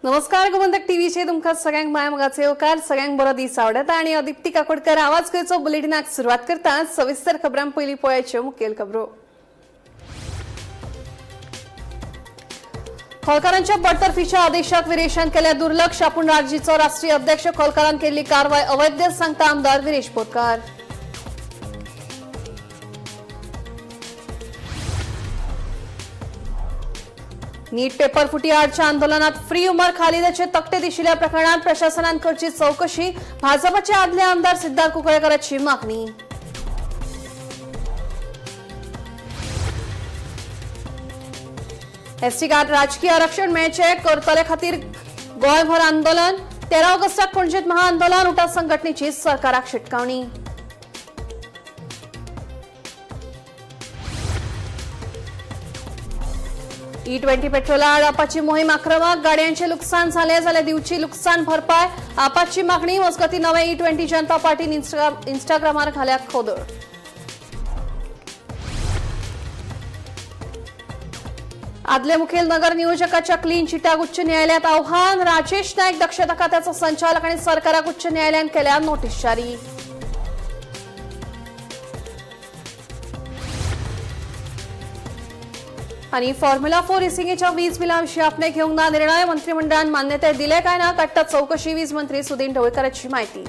नमस्कार, गोमंतक टीव्हीचे तुमकां सगळ्यांक माया मोगाचे येवकार. सगळ्यांक बरो दीस आवडता आणि हांव दीप्ती काकोडकर आवाज गोंयचो बुलेटिनाक सुरवात करता. सविस्तर खबरां पयलीं पळयाच्यो मुखेल खबरो. खोलकारांच्या बडतर्फीच्या आदेशाक विरेशान केल्या दुर्लक्ष. आपूण राजीचो राष्ट्रीय अध्यक्ष, खोलकारान केल्ली कारवाय अवैध सांगता आमदार विरेश बोरकार. नीट पेपर फुटी आडच्या आंदोलनात फ्री उमर खालिदाचे तकटे दिशिल्ल्या प्रकरणात प्रशासनान करची चौकशी, भाजपचे आदले आमदार सिद्धार्थ कुंकळेकराची मागणी. एसटी कार्ड राजकीय आरक्षण मेळचे करतले खातीर गोंयभर आंदोलन. 13 ऑगस्टाक पणजेत महाआंदोलन, उटा संघटनेची सरकाराक शिटकावणी. ई-20 पेट्रोला आड आपाची मोहीम आक्रमक. गाडयांचे लुकसाण झाले जाल्यार दिवची लुकसाण भरपाय, आपाची मागणी. मजगती नवे ई-20 जनता पार्टीन इंस्टाग्रामार घाल्या खोदळ. आदले मुखेल नगर नियोजकाच्या क्लीन चिटाक उच्च न्यायालयात आव्हान. राजेश नाईक दक्षता खात्याचो संचालक आणि सरकाराक उच्च न्यायालयान केल्या नोटीस जारी. आणि फॉर्म्युला 4 रेसिंगच्या वीज बिलाविषयी आपणे घेऊंक ना निर्णय. मंत्रिमंडळान मान्यताय दिले काय ना काडटा चौकशी, वीज मंत्री सुदिन ढवळकाराची माहिती.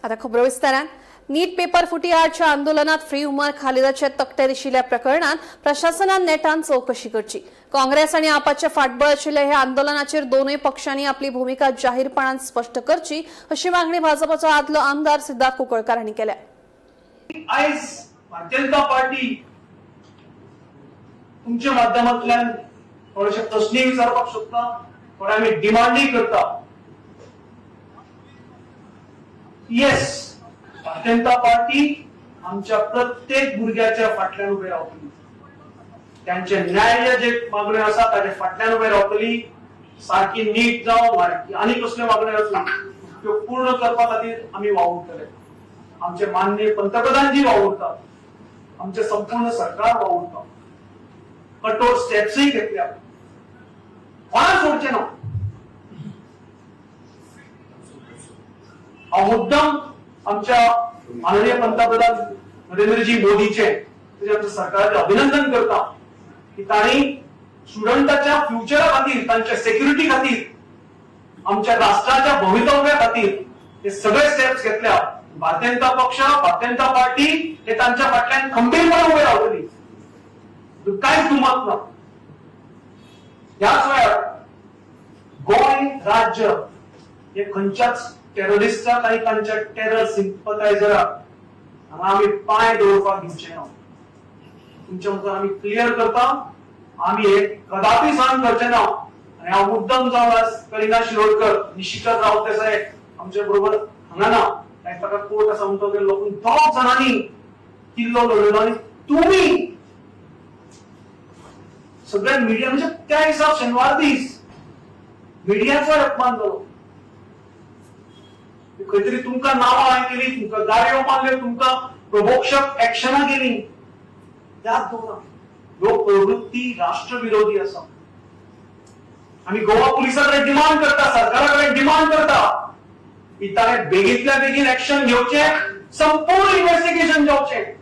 आता खबरो विस्तारान. नीट पेपर फुटी आडच्या आंदोलनात फ्री उमर खालिदाचे तकटे दिशिल्ल्या प्रकरणात प्रशासनान नेटान चौकशी करची. काँग्रेस आणि आपाचे फाटबळ आशिल्ल्या ह्या आंदोलनाचेर दोनूय पक्षांनी आपली भूमिका जाहीरपणान स्पष्ट करची अशी मागणी भाजपाचो आदलो आमदार सिद्धार्थ कुंकळकार हांणी केल्या. आयज भारतीय जनता पार्टी तुमच्या माध्यमांतल्यान थोडेशे प्रश्नय विचारपाक सोदता, थोडे आमी डिमांडय करता. येस, भारतीय जनता पार्टी आमच्या प्रत्येक भुरग्याच्या फाटल्यान उबे रावतली. त्यांचे न्याय जे मागण्यो आसा ताच्या फाटल्यान उबे रावतली. सारकी नीट जावं आनी कसल्यो मागण्यो आसूं, त्यो पूर्ण करपा खातीर आमी वावुरतले. आमचे माननीय पंतप्रधानजी वावुरतात, आमचे संपूर्ण सरकार वावुरता. कठोर स्टेप्सय घेतल्या, कोणाक सोडचे ना. हांव मुद्दम आमच्या माननीय पंतप्रधान नरेंद्रजी मोदीचे तशें आमच्या सरकाराचे अभिनंदन करता की तांणी स्टुडंटाच्या फ्युचरा खातीर, तांच्या सेक्युरिटी खातीर, आमच्या राष्ट्राच्या भवितव्या खातीर हे सगळे स्टेप्स घेतल्या. भारतीय जनता पक्ष, भारतीय जनता पार्टी हे तांच्या फाटल्यान खंबीरपणे उबे रावतली, कांयच दुमत ना. ह्याच वेळार गोंय राज्य हे खंयच्याच टेररिस्टाक आनी तांच्या टेरर सिम्पथायझराक हांगा आमी पांय दवरपाक दिवचे ना. तुमच्या मुखार आमी क्लियर करता, आमी हे कदापी सहन करचे ना. आनी हांव मुद्दम जावन आज करिना शिरोडकर, निशिकर रावत देसाय आमच्या बरोबर हांगा ना, आनी ताका कोर्ट आसा म्हणटकीर लोक दोग जाणांनी किल्लो लढयलो. आनी तुमी सगळ्या मिडिया, म्हणजे त्या दिसा शेनवार दीस मिडियाचो अपमान जालो. खंय तरी तुमकां नांवां हांवें केली, तुमकां गाळयो मारल्यो, तुमकां प्रभोक्षक एक्शनां केली. याद दवरा, ह्यो प्रवृत्ती राष्ट्रविरोधी आसा. आमी गोवा पुलिसां कडेन डिमांड करता, सरकारा कडेन डिमांड करता की ताणें बेगींतल्या बेगीन एक्शन घेवचें, संपूर्ण इन्व्हेस्टिगेशन जावचें.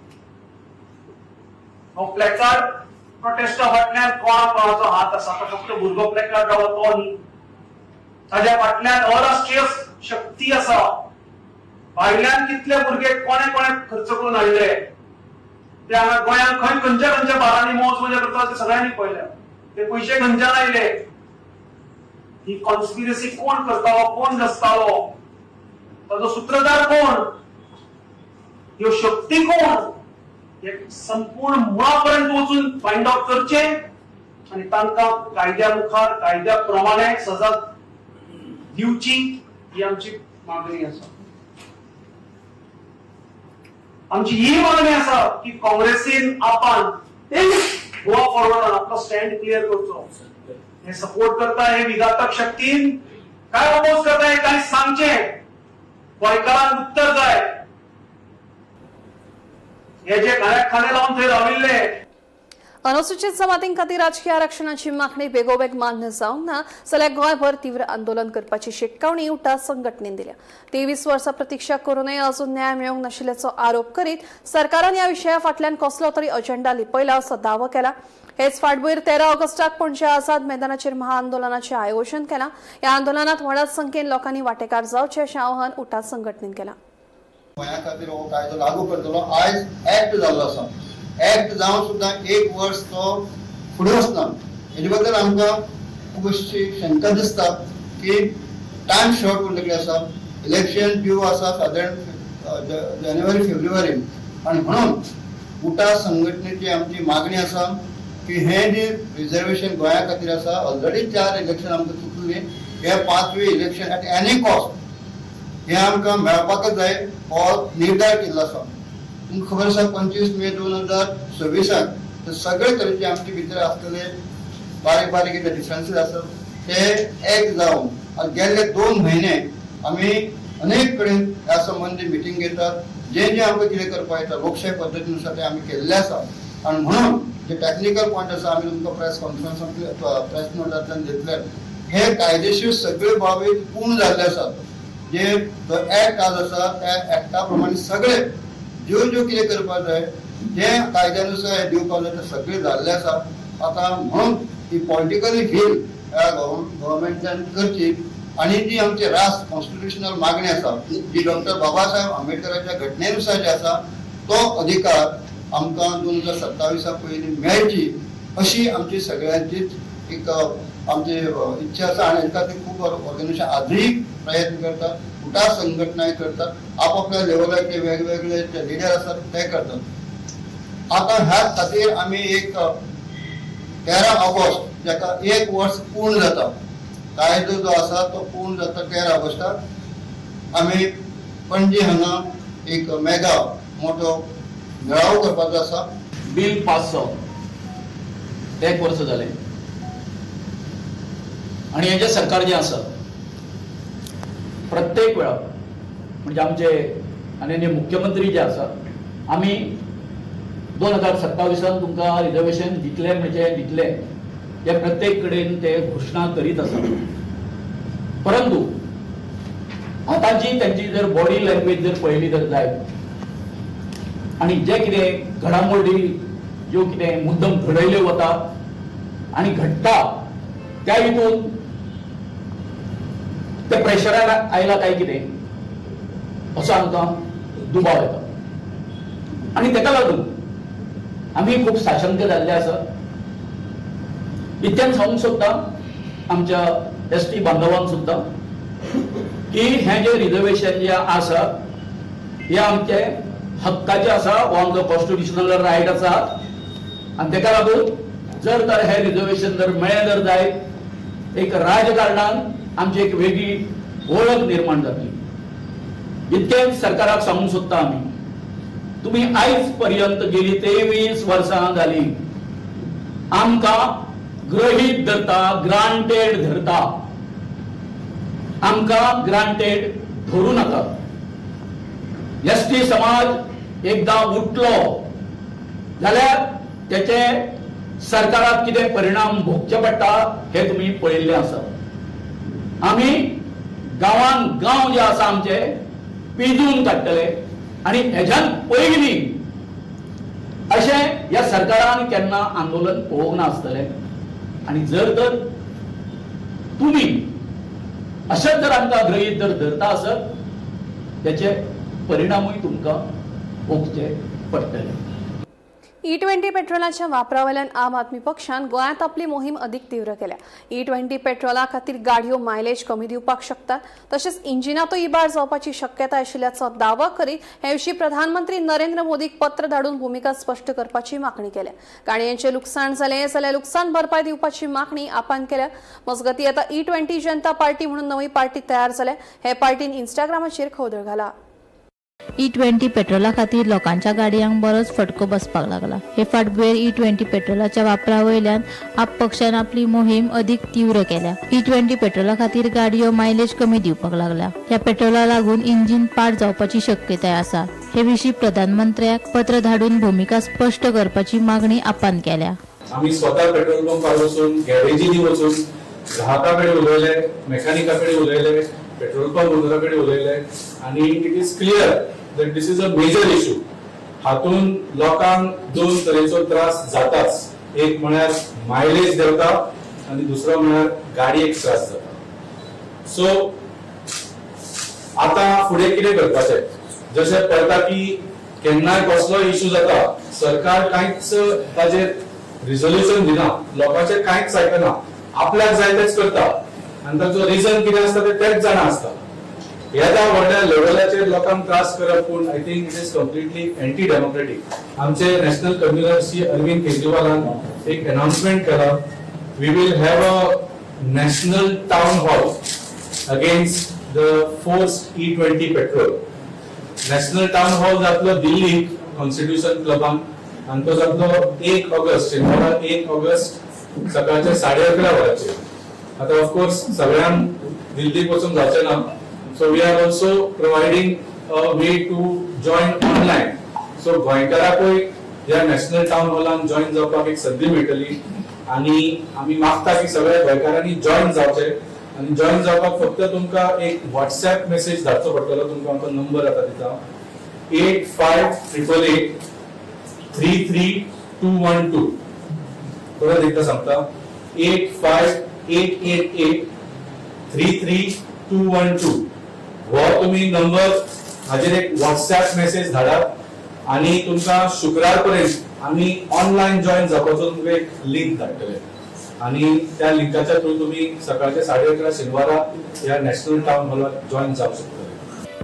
हो प्लॅकार्ड प्रोटेस्टा फाटल्यान कोणा कोणाचो हात आसा? तो फक्त भुरगो प्लॅकार्ड रावलो तो न्ही, ताज्या फाटल्यान अराष्ट्रीय शक्ती आसा. भायल्यान कितले भुरगे कोणे कोणे खर्च करून हाडले ते हांगा गोंयांत खंय खंयच्या खंयच्या बारांनी मौज मजा करता ते सगळ्यांनी पळयल्या. ते पयशे खंयच्यान आयले? ही कॉन्स्पिरसी कोण करतालो, कोण रचतालो, ताजो सुत्रधार कोण, ह्यो शक्ती कोण, हे संपूर्ण मुळा पर्यंत वचून फायंड आउट करचे आणि तांकां कायद्या मुखार कायद्या प्रमाणे सजा दिवची, ही आमची मागणी आसा. आमची ही मागणी आसा की काँग्रेसीन, आपान, गोवा फॉरवर्डान आपलो स्टँड क्लियर करचो. हे सपोर्ट करता हे विघातक शक्तीन काय अपोज करता हे काय सांगचे, गोंयकारांक उत्तर जाय. हे हे जे खाण्याक खाणे लावन थंय राविल्ले. अनुसूचित जमातीं खातीर राजकीय आरक्षणाची मागणी बेगोबेग मान्य जावंक ना जाल्यार गोंयभर तीव्र आंदोलन करपाची शिटकावणी उटा संघटनेन दिल्या. 23 वर्सां प्रतिक्षा करूनय अजून न्याय मेळूंक नाशिल्ल्याचो आरोप करीत सरकारान ह्या विशया फाटल्यान कसलो तरी अजेंडा लिपयला असो दावो केला. हेच फाटभूंयेर 13 ऑगस्टाक पणजे आझाद मैदानाचेर महाआंदोलनाचें आयोजन केलां. ह्या आंदोलनात व्हडा संख्येन लोकांनी वांटेकार जावचे अशें आवाहन उटा संघटनेन केलां. गोंया खातीर हो कायदो लागू करतलो. आयज एक्ट जाल्लो आसा. एक्ट जावन सुद्दां एक वर्स तो फुडें वचना. हेजे बद्दल आमकां खूब अशी शंका दिसता की टायम शॉर्ट उरलेली आसा. इलेक्शन ड्यू आसा सादारण जानेवारी फेब्रुवारीन आनी म्हणून उटा संघटनेची आमची मागणी आसा की हें जें रिजर्वेशन गोंया खातीर आसा, ऑलरेडी 4 इलेक्शन आमकां चुकली, हे 5वें इलेक्शन एट एनी कॉस्ट हें आमकां मेळपाकच जाय हो निर्धार केल्लो आसा. तुमकां खबर आसा, 25 मे 2026 सगळे तरेचे आमचे भितर आसलेले बारीक बारीक जे डिफरन्सीस आसात ते एक जावन आनी गेल्ले 2 म्हयने आमी अनेक कडेन ह्या संबंदी मिटींग घेतात. जे जे आमकां कितें करपाक येता लोकशाय पद्दतीनुसार ते आमी केल्ले आसा. आनी म्हणून जे टॅक्निकल पॉयंट आसा आमी तुमकां प्रेस कॉन्फरन्स प्रेस नोटांतल्यान दितले. हे कायदेशीर सगळे बाबी पूर्ण जाल्ले आसात. जे जो एक्ट आज आसा त्या एक्टा प्रमाणे सगळे ज्यो ज्यो कितें करपाक जाय जे कायद्यानुसार हे दिवपाक जाय ते सगळे जाल्ले आसा. आतां म्हणून ही पॉलिटिकली व्हील ह्या गव्हर्मेंटान करची आनी जी आमची राष्ट्र कॉन्स्टिट्युशनल मागणी आसा जी डॉक्टर बाबासाहेब आंबेडकराच्या घटनेनुसार जी आसा तो अधिकार आमकां 2027 पयलीं मेळची अशी आमची सगळ्यांचीच एक आमची इच्छा आसा. आनी हेका खातीर खूब ऑर्गनायझेशन आजूय प्रयत्न करतात, उटा संघटनाय करतात, आपापल्या लेवलाचे वेगवेगळे जे लिडर आसात ते करतात. आतां ह्याच खातीर आमी एक 13 ऑगस्ट जाका 1 वर्स पूर्ण जाता, कायदो जो आसा तो पूर्ण जाता 13 ऑगस्टाक आमी पणजे हांगा एक मेगा मोठो मेळावो करपाचो आसा. बील पास जावन 1 वर्स जालें आनी हेजें सरकार जें आसा प्रत्येक वेळा म्हणजे आमचे माननीय मुख्यमंत्री जे आसा, आमी 2027 तुमकां रिजर्वेशन दितले म्हणजे दितले हे प्रत्येक कडेन ते घोशणा करीत आसा. परंतु आतांची त्यांची जर बॉडी लँग्वेज जर पळयली जर जायत आनी जे कितें घडामोडी ज्यो कितें मुद्दम घडयल्यो वता आनी घडटा त्या हितून ते प्रेशरार आयला काय कितें असो आमकां दुबाव येता आनी ताका लागून आमी खूब साशंक जाल्ले आसा. इतल्यान सांगूंक सोदता आमच्या एस टी बांधवांक सुद्दां की हें जें रिजर्वेशन जें आसा हें आमचें हक्काचें आसा, हो आमचो कॉन्स्टिट्युशनल रायट आसा आनी ताका लागून जर तर हें रिजर्वेशन जर मेळ्ळें जर जायत एक राजकारणान आमची एक वेगळी वळख निर्माण जातली. इतकेंच सरकाराक सांगूंक सोदता आमी, तुमी आयज पर्यंत गेली 23 वर्सां जाली आमकां गृहीत धरता, ग्रांटेड धरता. आमकां ग्रांटेड धरूं नाका. एस टी समाज एकदां उठलो जाल्यार तेचे सरकाराक कितें परिणाम भोगचे पडटा हे तुमी पळयल्ले आसा. आमी गांवान गांव जे आसा आमचे पिजून काडटले आनी हेज्यान पयलीं अशें ह्या सरकारान केन्ना आंदोलन पळोवंक नासतलें. आनी जर तर तुमी अशेंच जर आमकां गृहीत जर धरता आसत त्याचे परिणामूय तुमकां भोगचे पडटले. ई-20 पेट्रोलाच्या वापरावेल्यान आम आदमी पक्षान गोंयांत आपली मोहीम अदीक तीव्र केल्या. ई-20 पेट्रोला खातीर गाडयो मायलेज कमी दिवपाक शकतात, तशेंच इंजिनातूय इबाड जावपाची शक्यताय आशिल्ल्याचो दावो करीत हे विशीं प्रधानमंत्री नरेंद्र मोदीक पत्र धाडून भुमिका स्पश्ट करपाची मागणी केल्या. गाडयांचें लुकसाण जालें जाल्यार लुकसाण भरपाय दिवपाची मागणी आपान केल्या. मजगतीं आतां ई-20 जनता पार्टी म्हणून नवी पार्टी तयार जाल्या. हे पार्टीन इन्स्टाग्रामाचेर खवदळ घाला. ई-20 पेट्रोला खातीर लोकांच्या गाडयांक बरोच फटको बसपाक लागला. हे फाटभुंयेर ई-20 पेट्रोलाच्या वापरा वयल्यान आप पक्षान आपली मोहीम अदीक तीव्र केल्या. ई-20 पेट्रोला खातीर गाडयो मायलेज कमी दिवपाक लागल्या. ह्या पेट्रोला लागून इंजिन पाड जावपाची शक्यताय आसा. हे विशीं प्रधानमंत्र्याक पत्र धाडून भुमिका स्पश्ट करपाची मागणी आपान केल्या. आम्ही स्वतः पेट्रोल पंपार वचून, गॅरेजींनी वचून ग्राहका कडेन उलयले, मेकॅनिका कडेन उलयले, पेट्रोल पंप ओनरा कडेन उलयले आनी it is clear that this is a major issue. हातून लोकांक दोन तरेचो त्रास जाताच. एक म्हळ्यार मायलेज देंवता आनी दुसरो म्हळ्यार गाडयेक त्रास जाता. सो आता फुडें कितें करपाचें? जशें पळयता की केन्नाय कसलोय इशू जाता, सरकार कांयच ताजेर रिजोल्युशन दिना, लोकांचें कांयच आयकना, आपल्याक जाय तेच करता आनी ताचो रिजन कितें आसता तें तेच जाणा आसता. येद्या व्हडल्या लेवलाचेर लोकांक त्रास करप पूण I think it is completely anti democratic. आमचे नॅशनल कन्व्हिनर श्री अरविंद केजरीवालान एक अनाउन्समेंट केला, we will have a national town hall against the forced E20 petrol. National town hall जातलो दिल्लीक कॉन्स्टिट्युशन क्लबान आनी तो जातलो 1 ऑगस्ट, शेनवारा 1 ऑगस्ट सकाळच्या 11:30 वरांचेर. आता ऑफकोर्स सगळ्यांक दिल्लीक वचूंक जावचें ना, so we are also providing a way to join online. So गोंयकाराकूय ह्या नॅशनल टावन हॉलान जॉयन जावपाक एक संदी मेळटली आनी आमी मागता की सगळ्या गोंयकारांनी जॉयन जावचें. आनी जॉयन जावपाक फक्त तुमकां एक व्हॉट्सॅप मेसेज धाडचो पडटलो. तुमकां आमचो नंबर आतां दिता, 8588833212. परत एकदा सांगता, 8588833212. हो तुमी नंबर हाजेर एक व्हॉट्सॅप मेसेज धाडात आनी तुमकां शुक्रार पर्यंत आमी ऑनलायन जॉयन जावपाचो तुमकां एक लिंक धाडटले आनी त्या लिंकाच्या थ्रू तुमी सकाळच्या 11:30 शेनवारा ह्या नॅशनल टावन हॉलात जॉयन जावंक शकतले.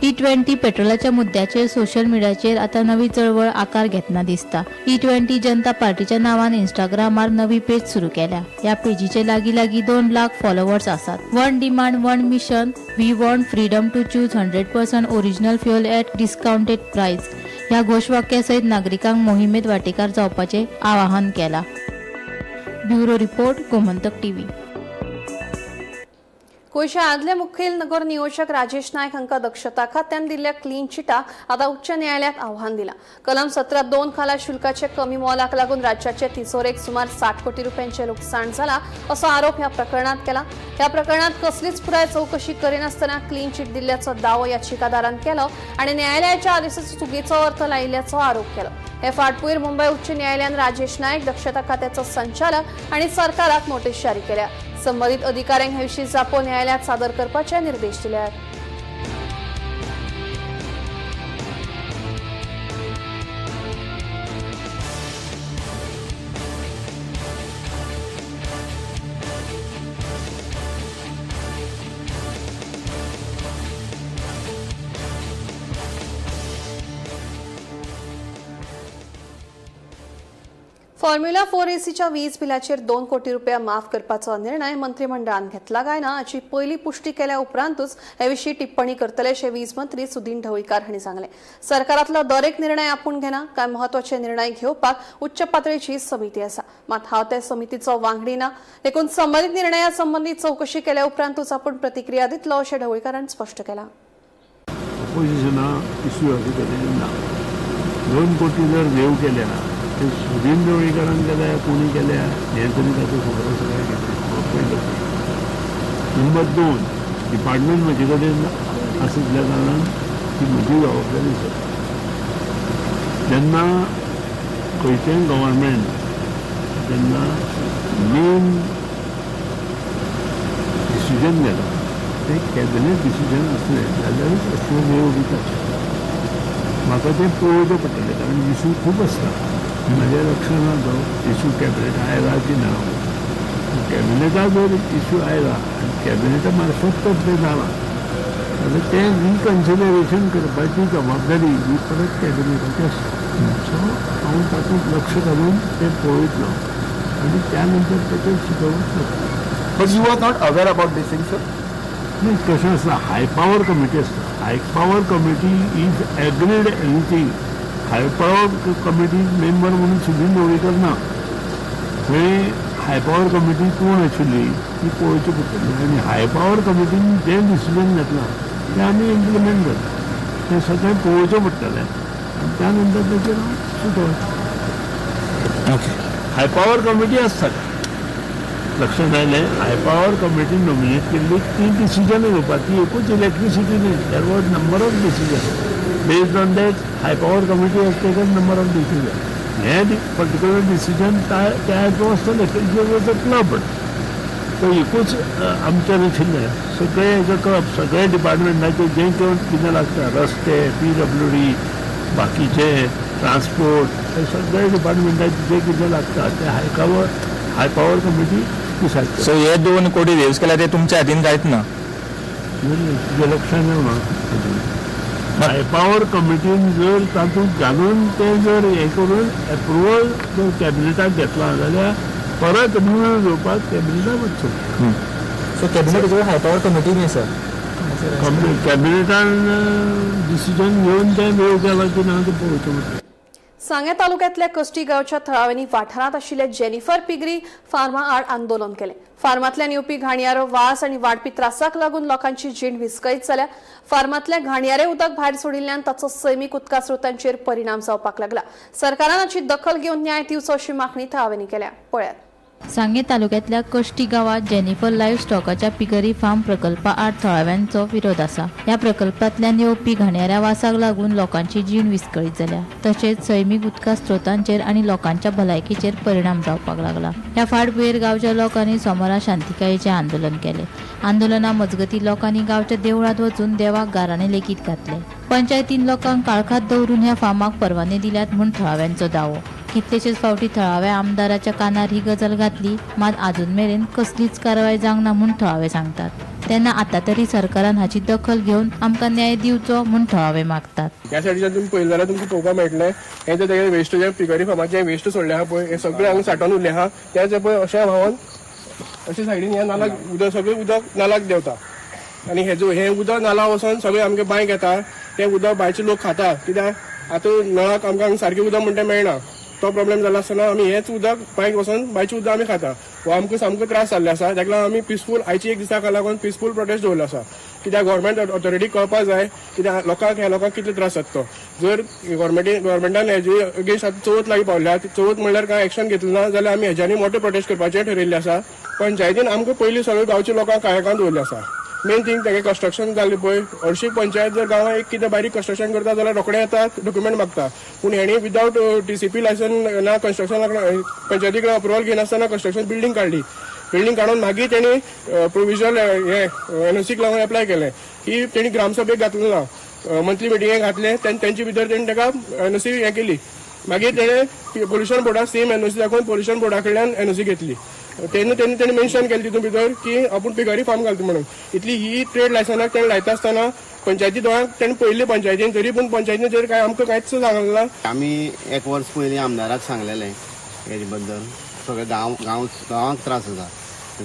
ई-20 पेट्रोलाच्या मुद्द्याचेर सोशल मिडियाचेर आतां नवी चळवळ आकार घेतना दिसता. ई-20 जनता पार्टीच्या नांवान इंस्टाग्रामार नवी पेज सुरू केल्या. ह्या पेजीचे लागीं लागीं 2 लाख फॉलोवर्स आसात. "One demand, one mission, we want freedom to choose 100% original fuel at discounted price" ह्या घोशवाक्यासयत नागरिकांक मोहिमेत वांटेकार जावपाचें आवाहन केलां. Bureau report, Gomantak TV. गोंयच्या आदले मुखेल नगर नियोजक राजेश नायक हांकां दक्षता खात्यान दिल्ल्या क्लीन चिटाक आतां उच्च न्यायालयात आव्हान दिलां. कलम 17(2) खाला शुल्काचे कमी मोलाक लागून राज्याचे तिजोरेक सुमार 60 कोटी रुपयांचे लुकसाण जाला असो आरोप ह्या प्रकरणात केला. ह्या प्रकरणात कसलीच पुराय चवकशी करिनासतना क्लीन चिट दिल्ल्याचो दावो याचिकादारान केलो आनी न्यायालयाच्या आदेशाचो चुकीचो अर्थ लायिल्ल्याचो आरोप केलो. हे फाटभूंयेर मुंबय उच्च न्यायालयान राजेश नायक, दक्षता खात्याचो संचालक आनी सरकाराक नोटीस जारी केल्या. संबंदीत अधिकाऱ्यांक हे विशीं जापो न्यायालयात सादर करपाचे निर्देश दिल्यात. फॉर्म्युला 4 एसीच्या वीज बिलाचेर 2 कोटी रुपया माफ करपाचो निर्णय मंत्रिमंडळान घेतला काय ना हाची पयली पुष्टी केल्या उपरांतूच हे विशीं टिप्पणी करतले अशें वीज मंत्री सुदीन ढवळीकार हांणी सांगलें. सरकारांतलो दरेक निर्णय आपूण घेना. कांय म्हत्वाचे निर्णय घेवपाक उच्च पातळीची समिती आसा. मात हांव त्या समितीचो वांगडी ना, देखून संबंदीत निर्णया संबंदी चवकशी केल्या उपरांतूच आपूण प्रतिक्रिया दितलो अशें ढवळीकारान स्पश्ट केलां. ऑपोजिशना इश्यू अशें तरेन ना. 2 कोटी जर वेव केल्या, ते सुदीन ढवळीकारान केल्या, कोणी केल्या, हें तरी ताचें खबर आसा काय कितें, हो पयलो प्रश्न. नंबर दोन, डिपार्टमेंट म्हजे कडेन आशिल्ल्या कारणान ती म्हजी जबाबदारी आसा. जेन्ना खंयचेंय गव्हर्मेंट जेन्ना मेन डिसिजन घेता, तें कॅबिनेट डिसिजन आसलें जाल्यारूच असले वेव दितात. म्हाका तें पळोवचें पडटलें, कारण इशू खूब आसता. म्हज्या लक्षांत ना तो इशू कॅबिनेट आयला की ना. कॅबिनेटा जर इशू आयला आनी कॅबिनेटा मार्फत तर तें जालां जाल्यार तें रिकन्सिडरेशन करपाची जबाबदारी ही परत कॅबिनेटाची आसता. सो हांव तातूंत लक्ष घालून तें पळयतलो आनी त्या नंतर तेचेर सुचोवप करतलो. But you are not aware about this thing, sir? नाही, कशें आसता, हाय पावर कमिटी आसता. हाय High power committee is agreed anything, high power committee member म्हणून सुदीन ढवळीकर ना. थंय हाय पावर कमिटी कोण आशिल्ली ती पळोवची पडटली आनी हाय पावर कमिटीन जें डिसिजन घेतलां तें आमी इम्प्लिमेंट करता. तें सगळें पळोवचें पडटलें आनी त्या नंतर तेचेर हांव सुचोवं. ओके. हाय पावर कमिटी आसता, लक्षात आयलें? हाय पावर कमिटी नॉमिनेट केल्ली ती डिसिजन घेवपाक. ती एकूच इलेक्ट्रिसिटी न्ही, there was number of decision. Based on that, high power committee has taken number of decision. हें पर्टिक्युलर डिसिजन त्या हातूंत आसतलें. Was a club, तो एकूच आमचें नाशिल्लें, सगळे एज अ क्लब सगळे डिपार्टमेंटाचे जें कितें लागता, रस्ते, पीडब्ल्यूडी, बाकीचे ट्रान्सपोर्ट, हे सगळे डिपार्टमेंटाचे जे कितें लागता ते high power committee decide so हे 2 कोटी वेव्स केल्या ते तुमच्या हातीन कांयच ना? तुज्या लक्षात येवना. हाय पावर कमिटीन जर तातूंत घालून ते जर हें करून एप्रुवल जर कॅबिनेटाक घेतला जाल्यार परत रिव्यू घेवपाक कॅबिनेटाक वचचो. So cabinet high power committee न्ही सर? कॅबिनेटान डिसिजन घेवन तें वेव केलां की ना तें पळोवचें पडटलें. सांगें तालुक्यांतल्या कश्टी गांवच्या थळाव्यांनी वाठारांत आशिल्ल्या जेनिफर पिगरी फार्मा आड आंदोलन केलें. फार्मांतल्यान येवपी घाणयारो वास आनी वाडपी त्रासाक लागून लोकांची जीण विस्कळीत जाल्या. फार्मांतल्या घाणयारे उदक भायर सोडिल्ल्यान ताचो सैमीक उदका स्रोतांचेर परिणाम जावपाक लागला. सरकारान हाची दखल घेवन न्याय दिवचो अशी मागणी थळाव्यांनी केल्या. पळयात. सांगें तालुक्यांतल्या कश्टी गांवांत जेनिफर लायव्ह स्टॉकाच्या पिगरी फार्म प्रकल्पा आड थळाव्यांचो विरोध आसा. ह्या प्रकल्पांतल्यान येवपी घाणयाऱ्या वासाक लागून लोकांची जीण विस्कळीत जाल्या, तशेंच सैमीक उदका स्रोतांचेर आनी लोकांच्या भलायकीचेर परिणाम जावपाक लागला. ह्या फाटभुंयेर गांवच्या लोकांनी सोमारा शांतिकायेचें आंदोलन केलें. आंदोलना मजगतीं लोकांनी गांवच्या देवळांत वचून देवाक गाराणें लेगीत घातलें. पंचायतीन लोकांक काळखात दवरून ह्या फार्माक परवाने दिल्यात म्हूण थळाव्यांचो दावो. कितलेशेच फावटी थळाव्या आमदाराच्या कानार ही गजाल घातली, मात अजून मेरेन कसलीच कारवाय जावंक ना म्हूण थळावे सांगतात. तेन्ना आतां तरी सरकारान हाची दखल घेवन आमकां न्याय दिवचो म्हूण थळावे मागतात. ह्या सायडीच्यान तुमी पळयलें जाल्यार तुमकां पळोवपाक मेळटलें, हें जे तेगे वेस्ट जे पिगरी फार्माचें वेस्ट सोडलें आहा पळय, हें सगळें हांगा सांठोवन उरलें आहा. तें पळय अशें व्हांवन अशें सायडीन ह्या नालाक उदक, सगळें उदक नालाक देंवता आनी हेजो हें उदक नाला वचोन सगळें आमगे बांयक येता. तें उदक बांयचे लोक खाता, कित्याक आतां नळाक आमकां हांगा सारकें उदक म्हणटा मेळना. तो प्रॉब्लेम जाला आसतना आमी हेंच उदक बांयक वचोन बांयचें उदक आमी खाता. हो आमकां सामको त्रास जाल्लो आसा. ताका लागून आमी पिसफूल आयची एक दिसाक लागून पिसफूल प्रोटेस्ट दवरलो आसा, कित्याक गव्हर्मेंट ऑथॉरिटी कळपाक जाय कित्याक लोकांक, ह्या लोकांक कितले त्रास जाता तो. जर गव्हर्मेंटान हेजे अगेन्स्ट आतां चवथ लागीं पावल्या, चवथ म्हणल्यार कांय एक्शन घेतलें ना जाल्यार आमी हेज्यानी मोठे प्रोटेस्ट करपाचें ठरयल्लें आसा. पंचायतीन आमकां पयलीं सगळे गांवच्या लोकांक काळखान दवरलें आसा. मेन थींग, तेगे कन्स्ट्रक्शन जालें पळय, हरशीं पंचायत जर गांवांत एक कितें बारीक कन्स्ट्रक्शन करता जाल्यार रोखडे येतात, डॉक्युमेंट मागता. पूण हेणी विदावट टीसीपी लायसन ना कन्स्ट्रक्शन, पंचायती कडेन अप्रुवल घेनासतना कन्स्ट्रक्शन बिल्डींग काडली. बिल्डींग काडून मागीर तेणी प्रोविजनल हे एनओसीक लागून एप्लाय केलें की तेणी ग्रामसभेक घातलें ना, मंथली मिटिंगेक घातलें. तेंचे भितर तेणी ताका एनओसी हें केली. मागीर तेणें पोल्युशन बोर्डाक सेम एनओसी दाखोवन पोल्युशन बोर्डा कडल्यान एनओसी घेतली. तेन्ना तेणी मेन्शन केलें तितून भितर की आपूण पिगरी फार्म घालता म्हणून. इतली ही ट्रेड लायसनाक तेणें लायता आसतना पंचायती दोळ्यांक तेणें पयली पंचायतीन, तरी पूण पंचायतीन जर काय आमकां कांयच सांगलें ना. आमी एक वर्स पयलीं आमदाराक सांगलेलें हेजे बद्दल. सगळे गांव गांव गांवांक त्रास आसा.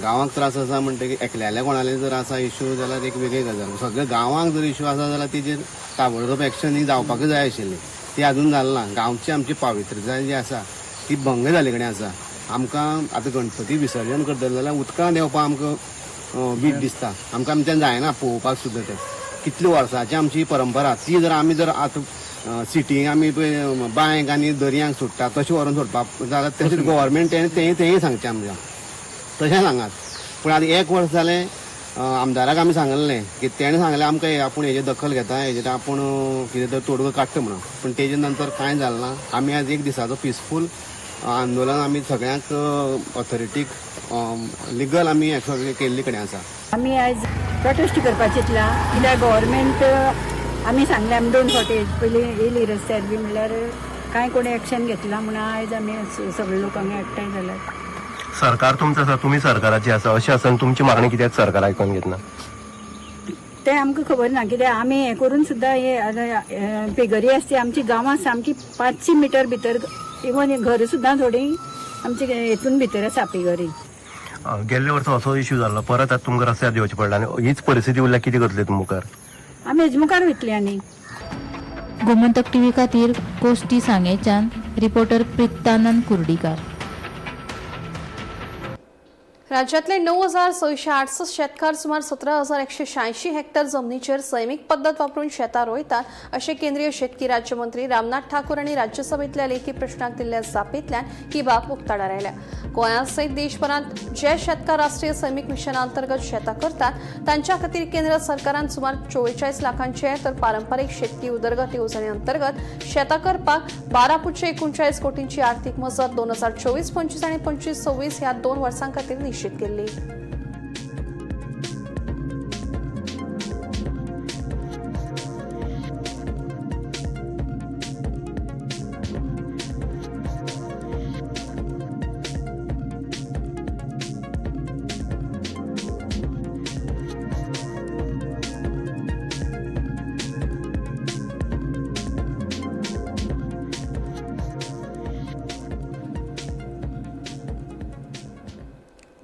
गांवांक त्रास आसा म्हणटकीर एकल्याल्या कोणाले जर आसा इशू जाल्यार एक वेगळी गजाल. सगळे गांवांक जर इशू आसा जाल्यार तेजेर ताबडतोब एक्शन ही जावपाकूच जाय आशिल्ली. ती अजून जालें ना. गांवची आमची पावित्र्यताय जी आसा ती भंग जाल्ले कडेन आसा. आमकां आतां गणपती विसर्जन करतले जाल्यार उदकां देंवपाक आमकां वीट दिसता. आमकां आमच्यान जायना पळोवपाक सुद्दां. तें कितले वर्सांची आमची परंपरा, ती जर आमी जर आतां सिटींक आमी पळय बांयक आनी दर्यांक सोडटा तशें व्हरून सोडपाक जाल्यार तशें गव्हर्मेंट तें तेंय सांगचें आमकां, तशें सांगात. पूण आतां एक वर्स जालें, आमदाराक आमी सांगलें की तेणें सांगलें आमकां आपूण हेजेर दखल घेता, हेजेर आपूण कितें तर तोडगो काडटा म्हणून. पूण तेजे नंतर कांय जालें ना. आमी आज एक दिसाचो पिसफूल आंदोलन आमी सगळ्यांक ऑथॉरिटीक लिगल आमी सगळें केल्ले कडेन आसा. आमी आयज प्रोटेस्ट करपाक चिंतला, कित्याक गव्हर्मेंट आमी सांगलें, आमी दोन फावटी पयलीं येयली रस्त्यार बी म्हणल्यार कांय कोणी एक्शन घेतला म्हणून आयज आमी सगळे लोक हांगा एकठांय जाल्यात. सरकार तुमचं आसा, तुमी सरकाराची आसा, अशें आसतना तुमची मागणी कित्याक सरकार आयकून घेतना? तें आमकां खबर ना, कित्याक आमी हें करून सुद्दां हे आतां पिगरी आसा ती आमची गांवांत सामकी 500 मिटर भितर, इवन घर सुद्दां थोडीं आमचे हेतून भितर आसा पिगरी. गेल्ले वर्सा असो इश्यू जाल्लो, परत आतां तुमकां रस्त्यार देंवचें पडलें आनी हीच परिस्थिती उरल्यार कितें करतले तुमी मुखार? आमी हेजे मुखार वयतली आनी. गोमंतक टीव्ही खातीर कोष्टी सांगेच्यान रिपोर्टर प्रितानंद कुर्डीकार. राज्यातले 9668 शेतकार सुमार 17,186 हेक्टर जमनीचेर सैमीक पद्दत वापरून शेतां रोयतात अशें केंद्रीय शेतकी राज्यमंत्री रामनाथ ठाकूर हांणी राज्यसभेंतल्या लेखी प्रश्नाक दिल्ल्या जापेंतल्यान ही बाब उक्ताडार आयल्या. गोंया सयत देशभरांत जे शेतकार राष्ट्रीय सैमीक मिशना अंतर्गत शेतां करतात तांच्या खातीर केंद्र सरकारान सुमार 44 लाखांचे तर पारंपरीक शेतकी उदरगत येवजणे अंतर्गत शेतां करपाक 12.39 कोटींची आर्थिक मजत 2024-25 आनी 25-26 ह्या 2 वर्सां खातीर निश्चित केल्ली.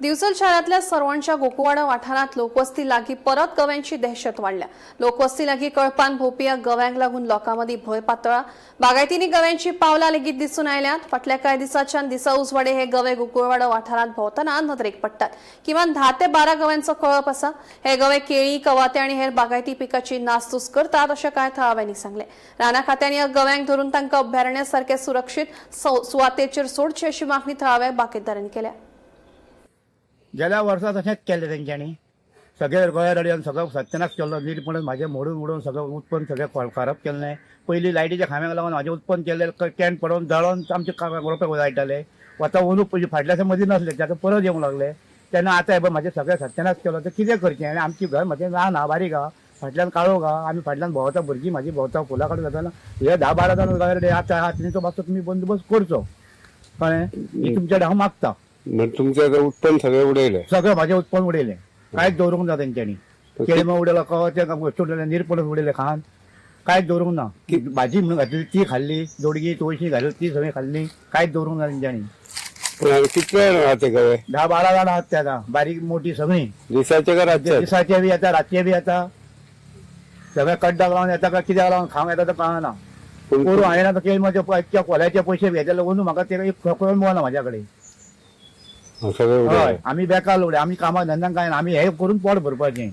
दिवचल शहरातल्या सरवणच्या गोकुवाडा वाठारांत लोकवस्ती लागीं परत गव्यांची दहशत वाडल्या. लोकवस्ती लागीं कळपान भोंवपी ह्या गव्यांक लागून लोकां मदीं भंय पातळा. बागायतींनी गव्यांची पावलां लेगीत दिसून आयल्यात. फाटल्या कांय दिसांच्यान दिसा उजवाडे हे गवे गोकुळवाडा वाठारांत भोंवतना नदरेक पडटात. किमान 10 ते 12 गव्यांचो कळप आसा. हे गवे केळी, कवाथे आनी हेर बागायती पिकाची नासधूस करतात अशें कांय थळाव्यांनी सांगलें. राना खात्यांनी ह्या गव्यांक धरून तांकां अभयारण्या सारके सुरक्षीत सुवातेचेर सोडचे अशी मागणी थळाव्या बागेतदारांनी केल्या. गेल्या वर्सा तशेंच केलें तेंच्यांनी. सगळे गोंया रडयान सगळो सत्यानाश केल्लो. नीरपणस म्हाजें मोडून उडोवन सगळें उत्पन्न सगळें खराब केल्लें. पयलीं लायटीच्या खांब्याक लागून म्हाजें उत्पन्न केल्लें can पडोवन जळोन आमचे रोपे जायटाले. आतां अंदू पयलीं फाटल्या मदीं नासले ते आतां परत येवंक लागले. तेन्ना आतां हे पळय म्हाजें सगळें सत्यानाश केलो. तें कितें करचें? आनी आमचें घर म्हाजें ल्हान आहा, बारीक आहा, फाटल्यान काळोख आहा. आमी फाटल्यान भोंवता, भुरगीं म्हाजी भोंवता, फुलां काडून जाताना हे 10-12 जाण गोंया रडे आतां आहा. तेंचो मातसो तुमी बंदोबस्त करचो, कळ्ळें? ही तुमच्या हांव मागता. तुमचें उत्पन्न सगळें उडयलें? सगळें म्हाजें उत्पन्न उडयलें. कांयच दवरूंक ना तेंच्यांनी. केळमा उडयलो, कवाचे वस्तू उडयले, निरपणस उडयले खान, कांयच दवरूंक ना. भाजी म्हणून घातली ती खाल्ली, दोडगी तुळशी घातली ती सगळी खाल्ली, कांयच दवरूंक ना तेंच्यांनी. पूण कितले जाण आहात ते गवे? 10-12 जाण आहात ते आतां, बारीक मोठी सगळीं. दिसाचे काय रातचे? दिसाचे बी येता, रातचे बी येता. सगळ्या कड्डाक लावन येता काय कित्याक लावन खावंक येता तें कळना. पोरूं हांवें आतां केळमाचे कोल्याचे पयशे घेतले, अंदू म्हाका ते एक कळून ना म्हाज्या कडेन. हय, आमी बेकार लोक, आमी कामां धंद्यांक कांय ना, आमी हे करून पोट भरपाचें.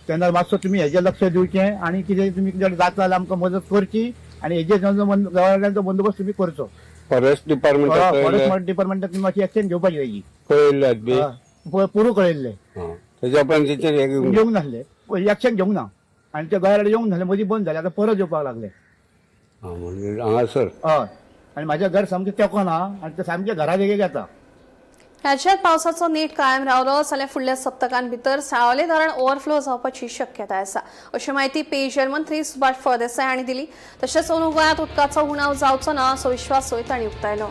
तेन्ना मातसो तुमी हेजेर लक्ष दिवचें आनी कितें तुमी कितें जाता जाल्यार आमकां मदत करची आनी हेजेर गव्हर्नमेंटाचो बंदोबस्त तुमी करचो. Forest department? फॉरेस्ट डिपार्टमेंटाक तुमी मातशी एक्शन घेवपाची तेजी. कळयल्ले बी पुरो कळयल्ले. तेज्या उपरांत तेचेर येवंक नासले, एक्शन घेवंक ना आनी ते गोंयार येवंक नासले, मदीं बंद जाले, आतां परत येवपाक लागले. हांगासर. हय, आनी म्हाजें घर सामकें तेंकोन आहा आनी तें सामकें घरा देगेक येता. राज्यात पावसाचो नेट कायम रावलो जाल्यार फुडल्या सप्तकां भितर साळावले धरण ओव्हरफ्लो जावपाची शक्यताय आसा अशी म्हायती पेयजल मंत्री सुभाष फळदेसाय हांणी दिली. तशेंच अंदू गोंयांत उदकाचो उणाव जावचो ना असो विश्वासूय तांणी उक्तायलो.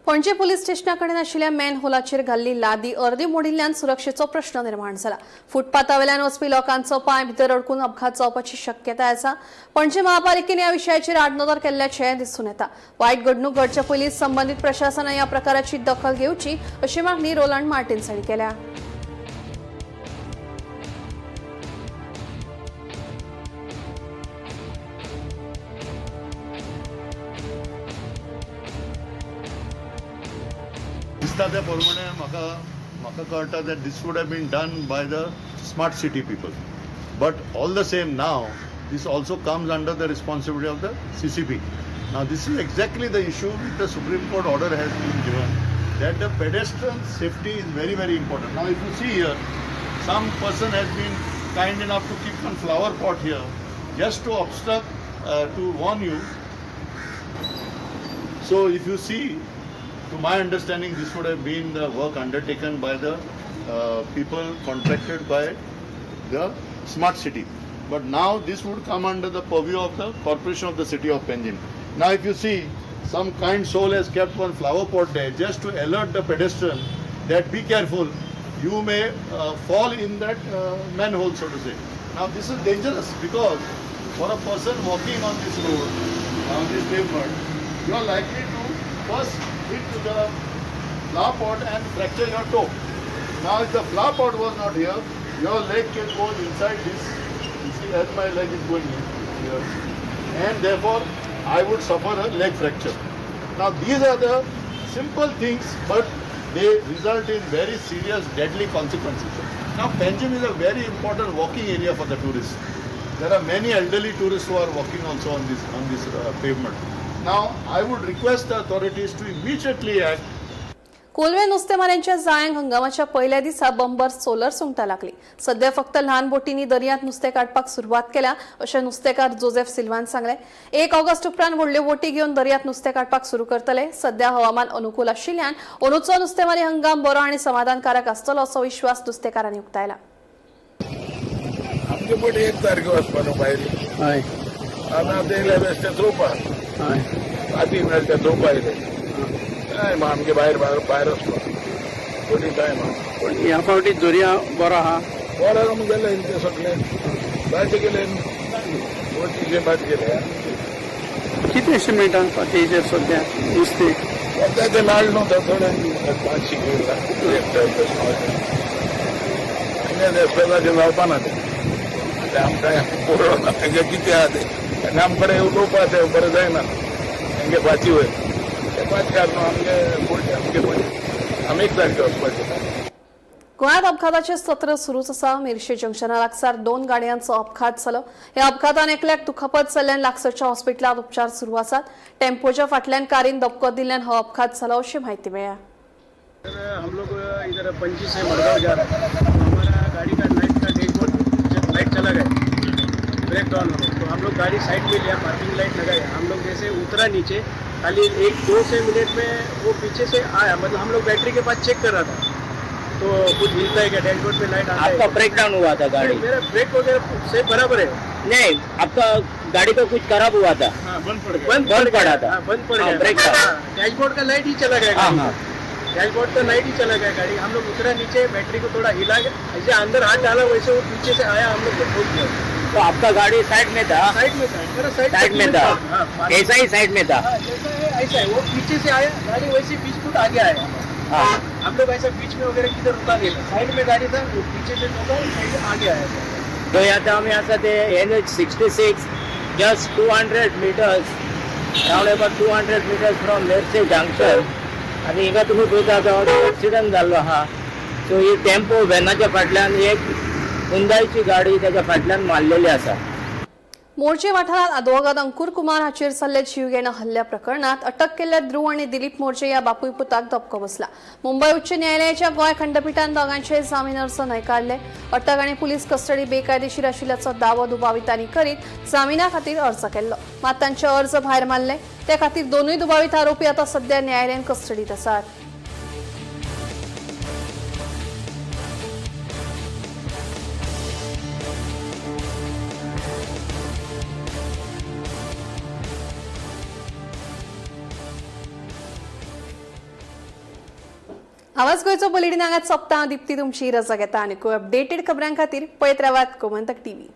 पणजे पुलीस स्टेशना कडेन आशिल्ल्या मॅन होलाचेर घाल्ली लादी अर्दी मोडिल्ल्यान सुरक्षेचो प्रश्न निर्माण जाला. फुटपाथावेल्यान वचपी लोकांचो पांय भितर अडकून अपघात जावपाची शक्यताय आसा. पणजे महापालिकेन ह्या विशयाचेर आडनदर केल्ल्याचें दिसून येता. वायट घडणूक घडचे पयलीं संबंदीत प्रशासनान ह्या प्रकाराची दखल घेवची अशी मागणी रोलंड मार्टिन्स हांणी केल्या. दिसता त्या प्रमाणे म्हाका म्हाका कळटा that this would have been done by the smart city people, but all the same now this also comes under the responsibility of the CCP. Now this is exactly the issue which the Supreme Court order has been given, that the pedestrian safety is very very important. Now if you see here, some person has been kind enough to keep one flower pot here just to obstruct to warn you. So if you see, to my understanding, this would have been the work undertaken by the people contracted by the smart city. But now this would come under the purview of the corporation of the city of Panjim. Now if you see, some kind soul has kept one flower pot there just to alert the pedestrian that be careful, you may fall in that manhole, so to say. Now this is dangerous because for a person walking on this road, on this pavement, you are likely to first hit the flower pot and fracture your toe. Now if the flower pot was not here, your leg can go inside this. You see, as my leg is going in here, and therefore I would suffer a leg fracture. Now these are the simple things, but they result in very serious deadly consequences. Now Panjim is a very important walking area for the tourists. There are many elderly tourists who are walking also on this pavement. Now I would request the authorities to immediately act. Colva नुस्तेमाऱ्यांच्या जाळ्यांक हंगामाच्या पहिल्या दिसा Bambar solar सुंगटां लागली. सध्या फक्त ल्हान बोटींनी दर्यांत नुस्तें काडपाक सुरवात केल्या अशें नुस्तेकार जोसेफ सिल्वान सांगलें. 1 ऑगस्ट उपरांत व्हडल्यो बोटी घेवन दर्यांत नुस्तें काडपाक सुरू करतले. सध्या हवामान अनुकूल आशिल्ल्यान अंदूचो नुस्तेमारी हंगाम बरो आनी समाधानकारक आसतलो असो विश्वास नुस्तेकारांनी उक्तायला. आमचे बोट 1 तारखे वचपा न्हू भायर, आतां येयले बेश्टे चोवपाक, पाती मेळटा चोवपा येयले. टायम आमगे भायर भायर भायर वचपाक बोटी टायम आहा. पूण ह्या फावटी दर्या बरो आहा, बरो आमी गेले ते सगळे जायते गेले, बोटीचे बाद गेले. कितें अशें मेळटा पातयेचेर सद्या नुस्तें? सद्या ते मेळ्ळे न्हू थोडे 500 किलो एकटे जावपा ना तें. ते आमकां पळोवना तेंगे कितें आहा तें, तेंगे आमकडे उलोवपा तें बरें जायना, तेंगे फाती वयर ते फात घाल न्हू आमगे बोटी, आमगे बोटी आमी 1 तारखे वचपाचें. गोंयांत अपघाताचें सत्र सुरूच आसा. मिरशे जंक्शना लागसार 2 गाडयांचो अपघात जालो. ह्या अपघातान एकल्याक दुखापत जाल्ल्यान लागसरच्या हॉस्पिटलांत उपचार सुरू आसात. टेम्पोच्या फाटल्यान कारीन धपको दिल्ल्यान हो अपघात जालो अशी म्हायती मेळ्ळ्या. हम लोग इधर पणजी से मडगांव जा रहे हैं. हमारा गाड़ी का लाइट का डैशबोर्ड लाइट चला गया, ब्रेक डाउन हो गया, तो हम लोग गाड़ी साइड में लिया, पार्किंग लाइट लगाया. हम लोग जैसे उतरा नीचे, खाली 1-2 से मिनट में वो पीछे से आया. मतलब हम लोग बैटरी के पास चेक कर रहा था तो कुछ हिलता है क्या, डैशबोर्ड पे लाइट आता है. आपका ब्रेक डाउन हुआ था गाड़ी? मेरा ब्रेक वगैरह से बराबर है. नहीं, आपका गाड़ी का कुछ खराब हुआ था? हाँ, बंद पड़ गया, बंद पड़ा था. हाँ, बंद पड़ हाँ, गया ब्रेक था. डैशबोर्ड का लाइट ही चला गया. हाँ, गाड़ी हाँ. डैशबोर्ड का लाइट ही चला गया गाड़ी. हम लोग उतरा नीचे, बैटरी को थोड़ा हिला, ऐसे अंदर हाथ डाला, वैसे वो पीछे से आया, हम लोग को ठोक दिया. तो आपका गाड़ी साइड में था? साइड में था, मेरा साइड साइड में था. हाँ, ऐसा ही साइड में था. हाँ, जैसा है ऐसा है. वो पीछे से आया गाड़ी, वैसे 20 फुट आगे आया. हाँ. हम लोग ऐसा बीच में वगैरह किधर रुका नहीं था, साइड में गाड़ी था, वो पीछे से ठोका, साइड आगे आया था. थंय आतां आमी आसा ते NH 66, just 200 meters, round about 200 meters from Merces junction. आनी हिंगा तुमी पळयता आतां एक्सिडंट जाल्लो आहा. सो ही टेम्पो व्हॅनाच्या फाटल्यान एक हुंदायची गाडी त्याच्या फाटल्यान मारलेली आसा. मोरजे वाठारात आदवोगाद अंकुर कुमार हाचेर जाल्ल्या जीवघेण्या हल्ल्या प्रकरणात अटक केल्ल्या ध्रुव आनी दिलीप मोरजे ह्या बापूय पुताक धपको बसला. मुंबय उच्च न्यायालयाच्या गोंय खंडपिठान दोगांचे जामीन अर्ज न्हयकारले. अटक आनी पुलीस कस्टडी बेकायदेशीर आशिल्ल्याचो दावो दुबावितांनी करीत जामिना खातीर अर्ज केल्लो, मात तांचे अर्ज भायर मारले. ते खातीर दोनूय दुबावीत आरोपी आतां सध्या न्यायालयीन कस्टडीत आसात. आवाज गोंयचो बुलेटिन हांगाच सोंपता. दीप्ती तुमची रजा घेता आनी अपडेटेड खबरां खातीर पळयत रावात गोमंतक टीव्ही.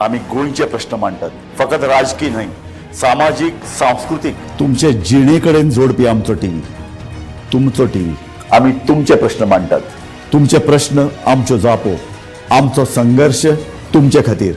आमी गोंयचे प्रश्न मांडटात, फकत राजकी न्हय, सामाजीक, सांस्कृतीक, तुमचे जिणे कडेन जोडपी आमचो टीव्ही, तुमचो टीव्ही. आमी तुमचे प्रश्न मांडटात, तुमचे प्रश्न आमच्यो जापो, आमचो संघर्श तुमचे खातीर.